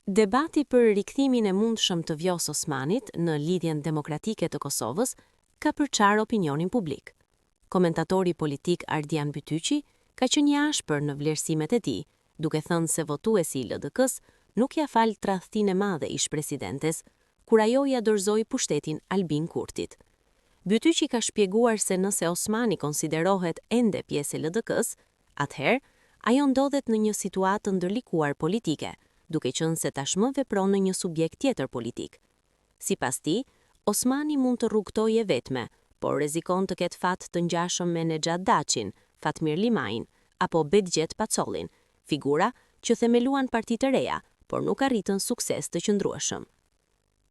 Debati për rikthimin e mundshëm të Vjosë Osmanit në Lidhjen Demokratike të Kosovës ka përçarë opinionin publik. Komentatori politik Ardian Bytyqi ka qenë i ashpër në vlerësimet e tij, duke thënë se votuesi i LDK-së nuk ia fal tradhtinë e madhe ish-presidentes, kur ajo ia dorëzoi pushtetin Albin Kurtit. Bytyqi ka shpjeguar se nëse Osmani konsiderohet ende pjesë e LDK-së, atëherë ajo ndodhet në një situatë të ndërlikuar politike, duke qenë se tashmë vepron në një subjekt tjetër politik. Sipas tij, Osmani mund të rrugëtojë e vetme, por rrezikon të ketë fat të ngjashëm me Nexhat Daçin, Fatmir Limajn apo Behgjet Pacollin, figura që themeluan parti të reja, por nuk arritën sukses të qëndrueshëm.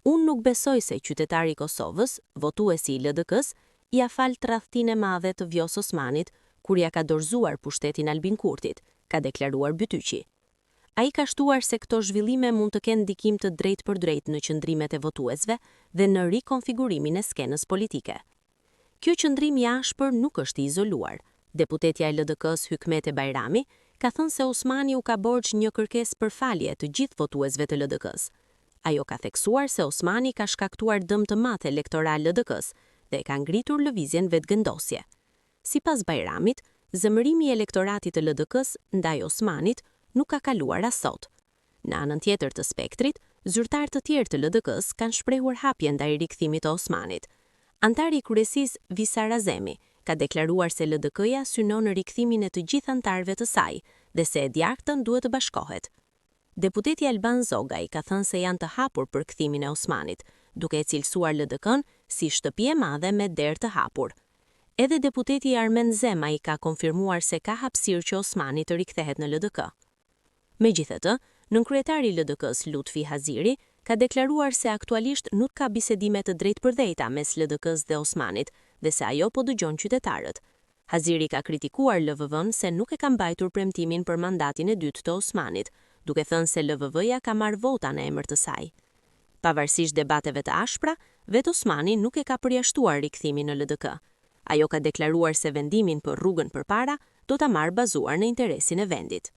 Unë nuk besoj se qytetari i Kosovës, votuesi i LDK-së, ia fal tradhtinë e madhe të Vjosë Osmanit kur ia ka dorëzuar pushtetin Albin Kurtit, ka deklaruar Bytyqi. Ai ka shtuar se këto zhvillime mund të kenë ndikim të drejtpërdrejtë në qëndrimet e votuesve dhe në rikonfigurimin e skenës politike. Kjo qëndrim i ashpër nuk është i izoluar. Deputetja e LDK-së Hykmete Bajrami ka thënë se Osmani u ka borxh një kërkesë për falje të gjithë votuesve të LDK-së. Ajo ka theksuar se Osmani ka shkaktuar dëm të madh elektoral LDK-së dhe e ka ngritur lëvizjen Vetëvendosje. Sipas Bajramit, zemërimi i elektoratit të LDK-së ndaj Osmanit nuk ka kaluar as sot. Në anën tjetër të spektrit, zyrtarë të tjerë të LDK-së kanë shprehur hapje ndaj rikthimit të Osmanit. Anëtari i kryesisë Visar Azemi ka deklaruar se LDK-ja synon rikthimin e të gjithë anëtarëve të saj dhe se e djathtën duhet të bashkohet. Deputeti Alban Zogaj ka thënë se janë të hapur për kthimin e Osmanit, duke e cilësuar LDK-në si shtëpi e madhe me derë të hapur. Edhe deputeti Armend Zemaj ka konfirmuar se ka hapësirë që Osmani të rikthehet në LDK. Megjithatë, nënkryetari i LDK-së Lutfi Haziri ka deklaruar se aktualisht nuk ka bisedime të drejtpërdrejta mes LDK-së dhe Osmanit dhe se ajo po dëgjon qytetarët. Haziri ka kritikuar LVV-në se nuk e ka mbajtur premtimin për mandatin e dytë të Osmanit, duke thënë se LVV-ja ka marrë vota në emër të saj. Pavarësisht debateve të ashpra, vetë Osmani nuk e ka përjashtuar rikthimin në LDK. Ajo ka deklaruar se vendimin për rrugën përpara do ta marrë bazuar në interesin e vendit.